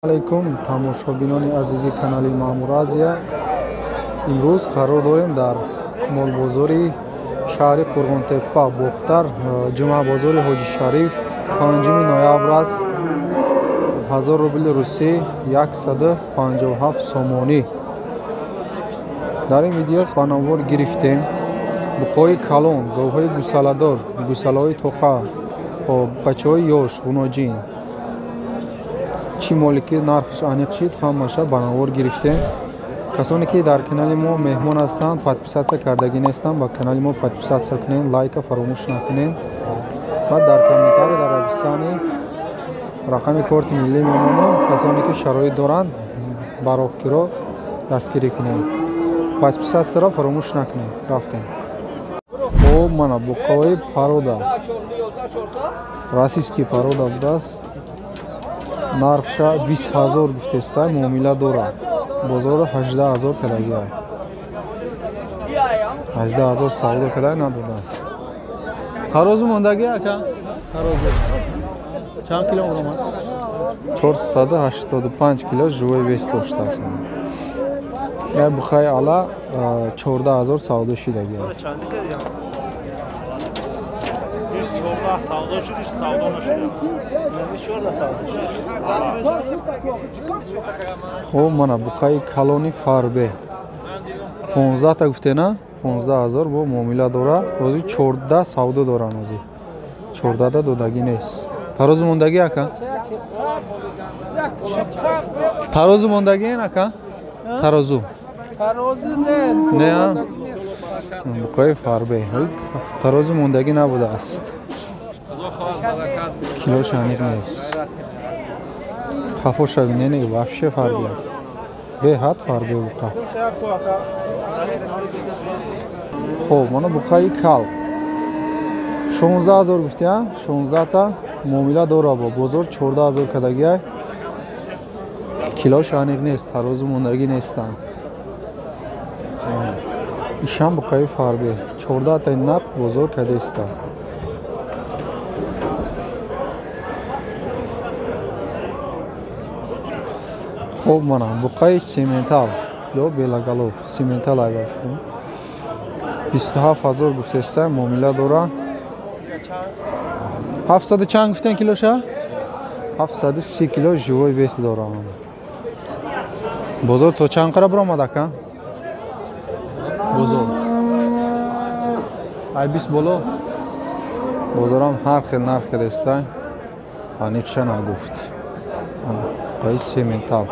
Алейкум тамошобинони азизи канали Маъмур Азия. Имрӯз қарор дорем дар молбозори шаҳри Қурғонтеппа, Бохтар, ҷумъабозори Ҳоҷи Шариф. 5 ноябр аст. 1000 рубли русӣ 157 сомонӣ. Дар ин видео ба навор гирифтем буқҳои калон, говҳои гусаладор, гусалаҳои тоқа, бачаҳои ёш, ғуноҷин. Чӣ моле ки нархш аниқ шид, ҳамаша ба навор гирифтем. Касоне ки дар канали мо меҳмон ҳастанд, подписатсия кардагӣ нестанд, ба канали мо подписатсия кунед, лайка фаромӯш накунед ва дар комментарий, дар описании рақами корти миллӣ мемонам. Касоне ки шароит доранд, ба роҳкиро дастгирӣ кунед. Подписатсияро фаромӯш накунед. Рафтем. Хоб, мана буқҳои парода, российский парода будааст. Нархша 20 000 гуфтеста, муомила дорад. Бозорро 18 000 кардагиа. 18 000 савдо карда надодааст. Тарозу мондагӣ ака? Тарозу. Чанд кило омад? 485 кило живой вес доштааст. Як бухаи ала 14 000 савдо шидагиа. Савдо шуд, савдо нашуд. Хоб, мана буқаи калони фарбе 15 та гуфтена, 15 000 бо муомила дора. Ҳозир 14 савдо доранд, ҳозир 14 та додагӣ нест. Тарозу мондагӣ ака? Тарозу мондагӣ ака? Тарозу. Тарозу не. Не, буқаи фарбе тарозу мондагӣ набудааст. Килош аниқ нест. Хафоша бинед, вообще фарбе. Беҳад фарбе буқа. Хоб, мана буқаи кал 16 000 гуфтия, 16 та муомила дора бо бозор 14 000 кардагиай. Килош аниқ нест, тарозу мондагӣ нестанд. Ишам буқаи фарбе 14 таи наб бозор кардеста. Хоб, мана буқаи сементал ё белоголов, сементал айбар 27 000 гуфтеста, муомила дора. 700 чанд гуфтен килоша? 730 кило живой вес дора. Бозор то чанд қара баромад ака? Бозор ай 20 боло. Бозорам ҳар хел нарх кардеста, аниқша нагуфт. Буқаи сементал.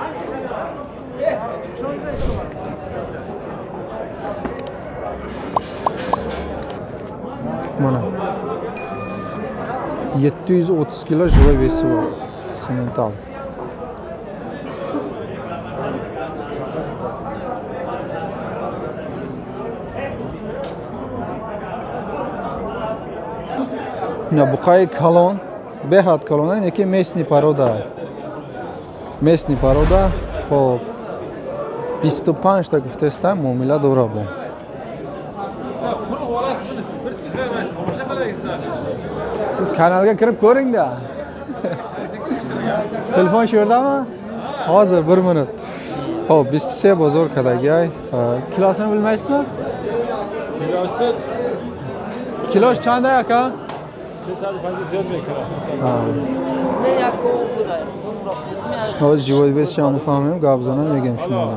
Мана 730 кило живой веси бор сементал. Ина буқаи калон, беҳад калон, ин яке местни парода. Местни парода, хоб 25 та гуфтеста, муомила дора бо. Siz kanalga kirib ko'ring-da. Telefon shu yerdami? Hozir 1 minut. Xo'p, 23 bozor kadagay. Kilosini bilmaysizmi? Kilosi Kilosh qanday aka? 350 ziyod mekara. Hozir живой вес шам мефаҳмем, гап занам мегем шумода.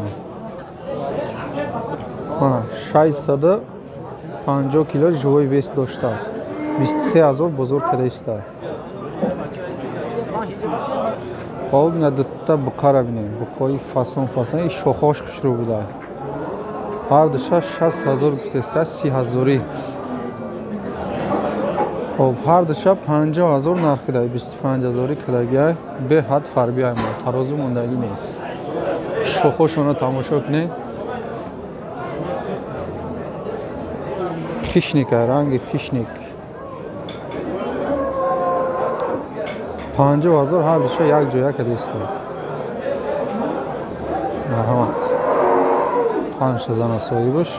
Mana 650 кило живой вес доштааст. 23 000 бозор кардаиста. Хоб, ина дутта буқара бинем. Буқҳои фасон фасон, ин шохош хушрӯ буда. Ҳар душа 60 000 гуфтеста, 30 000. Хоб, ҳар душа 50 000 нарх кидай, 25 000 кидагиай. Беҳад фарби ай мо, тарозу мондагӣ нест. Шохошонро тамошо кунед. Хишник ай, ранги хишник. 50 000 ҳар душа як ҷоя кардеста. Марҳамат. 5 зана соҳибаш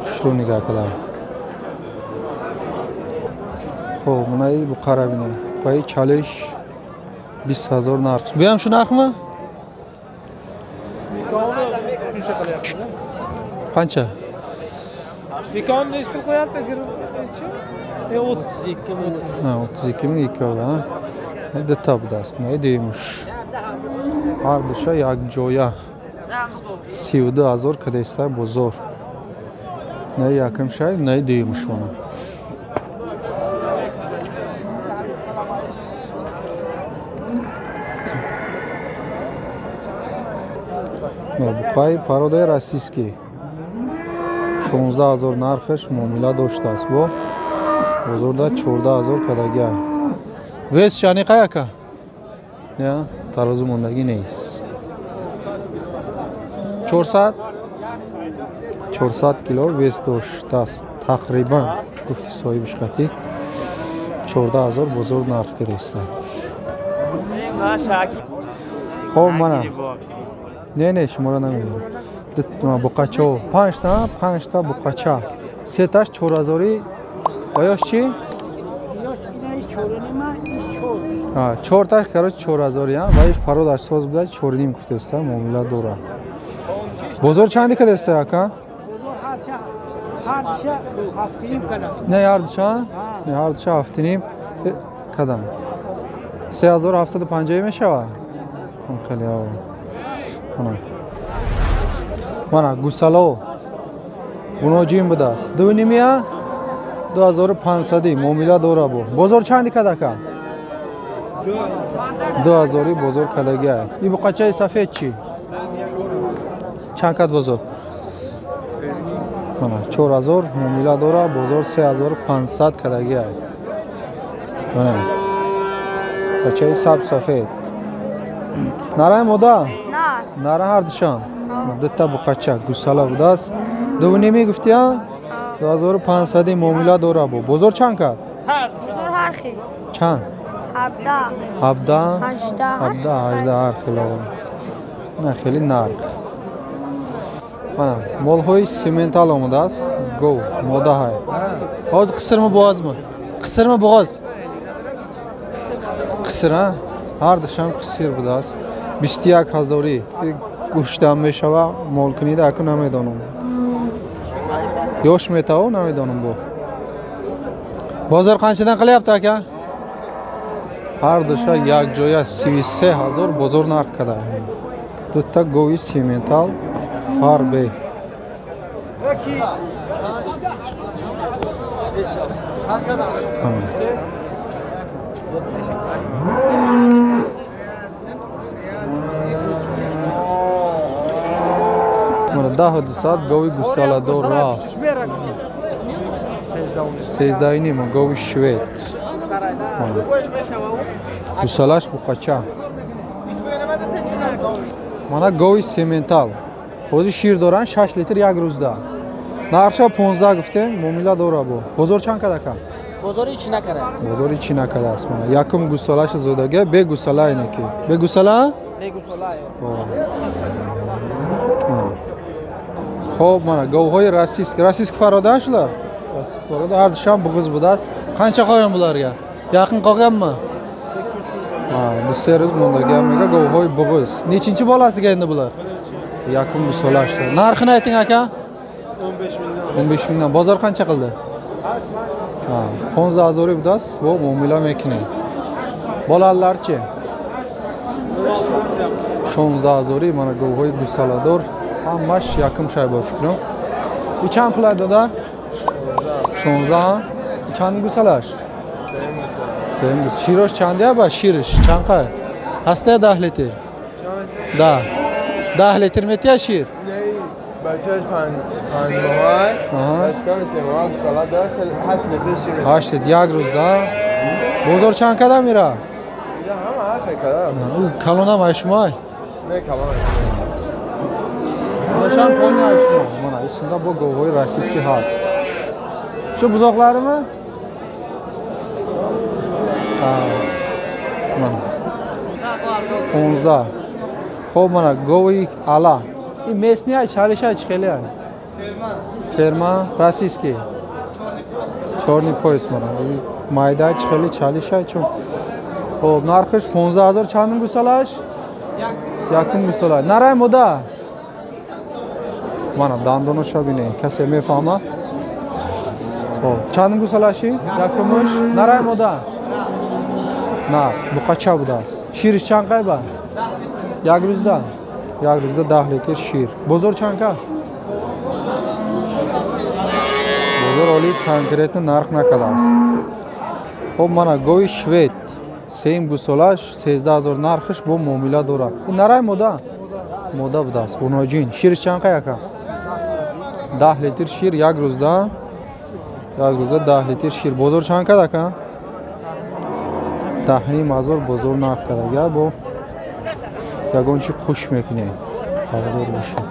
хушрӯ нигаҳ кардам. Хоб, мана ин буқара бинем. Буқаи чалиш 20 000 нарх. Буям шу нархми? Qancha? Bekon nechi pul qo'yapti? Nechi? 32 ming. Ha, 32 ming ikkovi, ha? Bitta budast, ne deymish? Ҳар душа якҷоя 32 ҳазор кадестай бозор. Не якум шай, не дуюмш мона. Буқаи пародаи российский 16 ҳазор нархаш муомила доштааст, бо бозорда 14 ҳазор кадагия. Вес шани қаяка? Не, тарозу мондагӣ нест. 400 кило вес доштааст тақрибан, гуфти соҳибиш қатӣ 14 ҳазор бозор нарх кидаиста. Хоб мана. Не, шуморо намедонам. Буқачао панҷта буқача. Сеташ 4 ҳазори. Ва ёш чӣ? Чорташ короче 4 ҳазори, ва иш пародаш соз буда 4.5 гуфтеста, муомила дорад. Бозор чанди кадаста ака? Не, ҳардуша? Не, ҳардуша 7.5 кадам. 3750 мешавад? Хеле ав. Мана гусало гуноҷин будааст. 2.5 2500 муомила дора бо. Бозор чанди кадака? 2000 бозор кадагия. И буқачаи сафед чӣ? Чанд кад бозор? Мана 4000 муомила дора, бозор 3500 кадагия. Мана буқачаи сабз сафед. Нарай мода? Нара ҳардушам. Дута буқача гусала будааст. 2.5 гуфтия? 2500 муомила дора бо. Бозор чанд кард? Бозор ҳар хел. Чанд? 17, 17, 18, 17, 18 ҳар хел. На хеле нарх. Мана молҳои сементал омадааст. Гов, модаҳай. Ҳозир қисирми bo'g'ozmi? Қисирми bo'g'oz? Қисир, а? Ҳар душам қисир будааст. 21 ҳазори. Гӯштам мешава, молкунида аку намедонам. Ёш метавон намедонам бо. Бозор қанчадан qilyapti aka? Ҳар душа якҷоя 33 ҳазор бозор нарх када. Дута гови сементал фарбе. Мана 10 200 гови гусаладор рафт. 13.5 гови швед. Гусалаш буқача. Мана гови сементал. Ҳозир шир доранд 6 литр як рӯзда. Нархша 15 гуфтен, муомила дора бо. Бозор чанд кад ака? Бозори ҳеч накарда. Бозори чӣ накардааст мана. Якум гусалаша зодага, бе гусала инаки. Бе гусала? Бе гусала. Хоб мана говҳои российский. Российский парода shular? Российский парода ҳар душам буғиз будааст. Qancha qo'ygan bularga? Yaqin qolganmi? Ha, 2-3 rӯз мондаги мега говҳои буғиз. Nechinchi bolasiga endi bular? Yakun гусалашdi. Narxini ayting aka? 15 mingdan. 15 mingdan. Bozor qancha qildi? Ha, 15 ҳазори будааст, бо муомила мекунед. Bolalarchi? 16 ҳазори мана говҳои гусаладор. Ҳамаш якум шай бо фикрам. И чанд пул додар? 16. Чанд гусалаш? Сеюм гус. Широш чандия ба шириш? Чанд қай? Ҳастая 10 литр? Да. 10 литр метия шир? Бачааш 5 моҳ, бачкам 3 моҳ, гусала дорад, 8 литр шир. 8 литр як рӯз да? Бозор чанд када мера? Ҳама ҳар хел када. Калонам ай шумай? Не, калон. Шам пони ай шумо. Мана исмда бо говҳои российский ҳаст. Шу бузоқларimi? Мана. 15. Хоб мана гови ала. Ин местный ай чалиш ай чӣ хеле ай? Ферма. Ферма российский. Чорный пояс мана. Майда чӣ хеле чалиш ай чун. Хоб нархиш 15 ҳазор. Чандум гусалаш? Якум гусала. Нарай мода? Мана дандоноша бинед, касе мефаҳмад. Хоб, чанд гусолаши? Якумуш нарай мода? На, буқача будааст. Шириш чанд қайба? Як рӯзда? Як рӯзда 10 литр шир. Бозор чанд ка? Бозор оли конкретно нарх накардааст. Хоб, мана гови швед сеюм гусолаш 13 000 нархиш, бо муомила дорад. Нарай мода? Мода будааст. Уноҷин. Шириш чанд қа яка? 10 литр шир як рӯзда. Як рӯзда 10 литр шир. Бозор чанд кад ака? 10 500 бозор нарх кардага. Бо ягон чи қуш мекунем, харидор бошад.